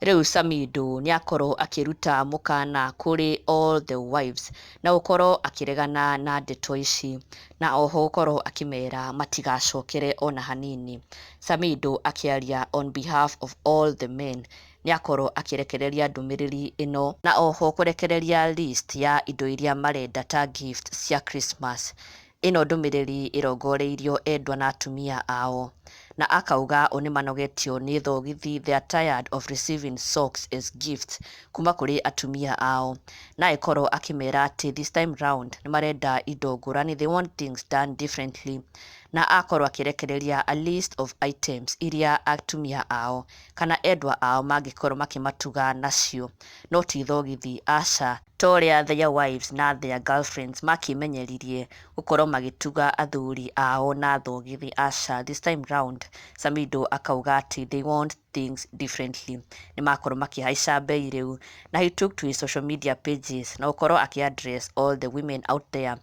Rĩu Samidoh nĩakorwo akĩruta mũkana kũrĩ all the wives na gũkorwo akĩregana na ndeto ici na oho gũkorwo akĩmera matigacokere ona hanini. Samidoh akĩaria on behalf of all the men nĩakorwo akĩrekereria ndũmĩrĩri ĩno na oho kũrekereria list ya indo iria marenda ta gift cia Christmas. Ĩno ndũmĩrĩri ĩrongoreirio endwa na atumia ao na akauga o nĩmanogetio nĩ thogithi, they are tired of receiving socks as gifts kuma kũrĩ atumia ao, na agĩkorwo akĩmera atĩ this time round nĩmarenda indo ngũrani, they want things done differently, na akorwo akĩrekereria a list of items iria atumia ao kana endwa ao mangĩkorwo makĩmatuga nacio, no ti thogithi, aca, ta ũrĩa their wives na their girlfriends makĩmenyeririe gũkorwo magĩtuga athuri ao na thogithi, aca. This time round Samidoh akauga atĩ they want things differently, nĩmakorwo makĩhaica mbei rĩu, na he took to his social media pages na gũkorwo akĩ address all the women out there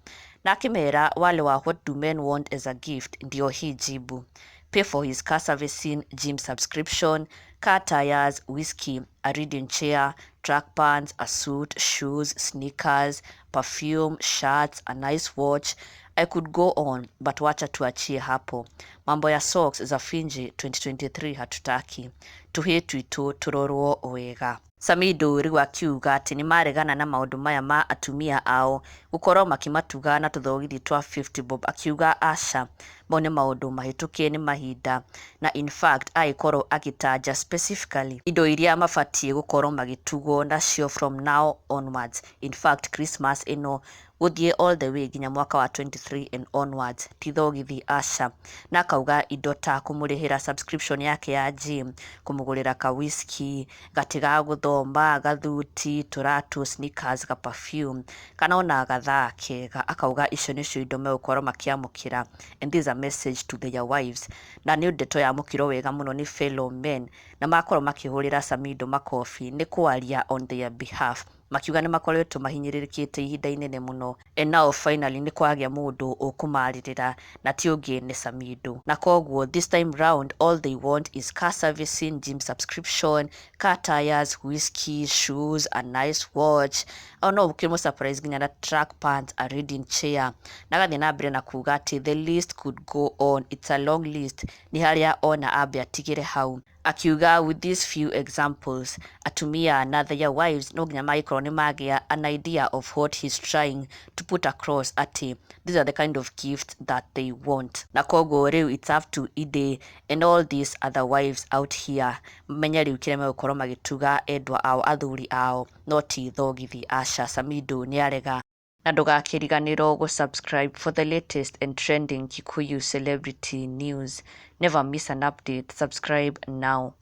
na akĩmera wale wa "What do men want as a gift?" Ndio hii jibu: pay for his car servicing, gym subscription, car tires, whiskey, a reading chair, track pants, a suit, shoes, sneakers, perfume, shirts, a nice watch. I could go on, but wacha tuachie hapo. Mambo ya socks za Finji 2023 hatutaki. Tuhĩ twitũ tũrorwo wega. Samidoh rĩu akiuga atĩ nĩmaregana na maũndũ maya ma atumia ao gũkorwo makĩmatuga na tũthogithi twa 50 bob, akiuga aca, mau nĩ maũndũ mahĩtũkie nĩ mahinda, na in fact agĩkorwo agĩtanja specifically indo iria mabatiĩ gũkorwo magĩtugwo nacio from now onwards, in fact Christmas ĩno gũthiĩ all the way nginya mwaka wa 23 and onwards, ti thogithi, aca, na akauga indo ta kũmũrĩhĩra subscription yake ya gym, kũmũgũrĩra ka whisky, gatĩ ga gũthoma, gathuti, tũratũ, sneakers, ga perfume kana ona gathaa kega. Akauga icio nĩcio indo megũkorwo makĩamũkĩra, and this is a message to their wives, na nĩ ndeto yamũkĩrwo wega mũno nĩ fellow men na makorwo makĩhũrĩra Samidoh makobi nĩ kwaria on their behalf, makiuga nĩ makoretwo mahinyĩrĩrĩkĩte ihinda inene mũno and now finally nĩ kwagĩa mũndũ ũkũmarĩrĩra na ti ũngĩ nĩ Samidoh. Na koguo this time round all they want is car servicing, gym subscription, car tires, whiskey, shoes, a nice watch, ona no ũkĩmũ surprise nginya na track pants, a reading chair, na agathiĩ na mbere na kuga atĩ the list could go on, it's a long list, nĩ harĩa ona ambe atigĩre hau, akiuga with these few examples atumia na their wives no nginya magĩkorwo nĩ magĩa an idea of what he's trying to put across, atĩ these are the kind of gifts that they want, na koguo rĩu it's up to Ide and all these other wives out here menye rĩu kĩrĩa megũkorwo magĩtuga endwa ao, athuri ao, no ti thogithi, aca. Samidoh nĩ arega. Na ndũgakĩriganĩrwo gũ-subscribe for the latest and trending Kikuyu celebrity news. Never miss an update. Subscribe now.